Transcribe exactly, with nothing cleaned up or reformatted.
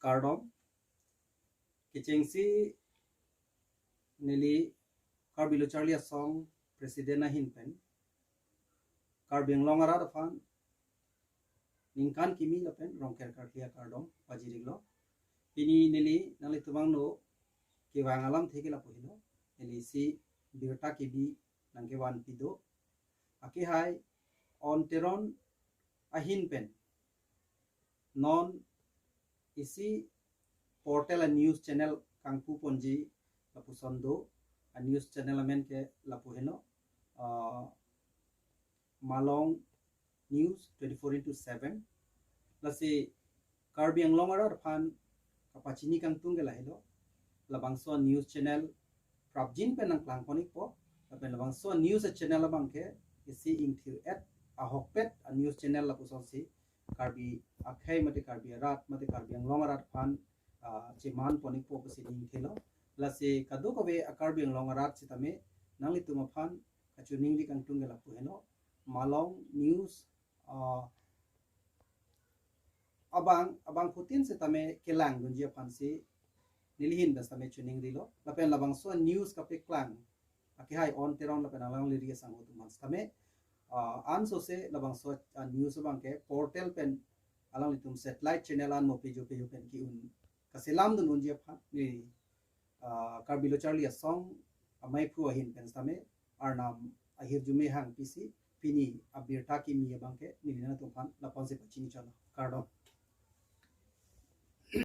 Kardom. Kechengsi neli Karbi Lo Charli Asong President ahin pen Karbi Anglong arat aphan ningkan kimi lapen Rongker karkli akardom pajiriklo. Pini neli nanglitum angno kevang alamthe ke lapu helo. Neli isi birta kebi nangkevanpi do. Akehai On Teron ahin pen non isi portal a news channel kangpuponji lapuson do. A news channel amen ke lapu heno, ah, Malong News twenty-four into seven. Lasi Karbi Anglong arat aphan kapachini kangtung ke lahelo. Labangso news channel prapjin pen nangklangpon-ikpo. Lapen labangso news a channel abang ke isi ingthir-et ahokpet a news channel lapusonsi Karbi akhei mate Karbi arat mate Karbi Anglong arat aphan, ah, chemanpon-ikpo pusi ningthelo. Lasi kadokave a Karbi Anglong arat sitame nanglitum aphan kachiningri kangtung ke lapu heno, Malong News, ah, abang abangphutin sitame kelangdunji aphansi nelihin pen sitame chiningrilo. Lapen labangso news kapeklang akehai On Teron lapen alangli ri asangho atum aphan sitame, ah, ansose labangso, ah, news abang ke portal pen alanglitum satellite channel anmo pejo pejo pen ke-un kaselamdun unji aphan neli, ah, Karbi Lo Charli Asong amei phu ahin pen sitame Arnam ahirjume hangpisi pini abirta kimi abang ke neli nanglitum aphan lapuson si pachini chotlo. Kardom.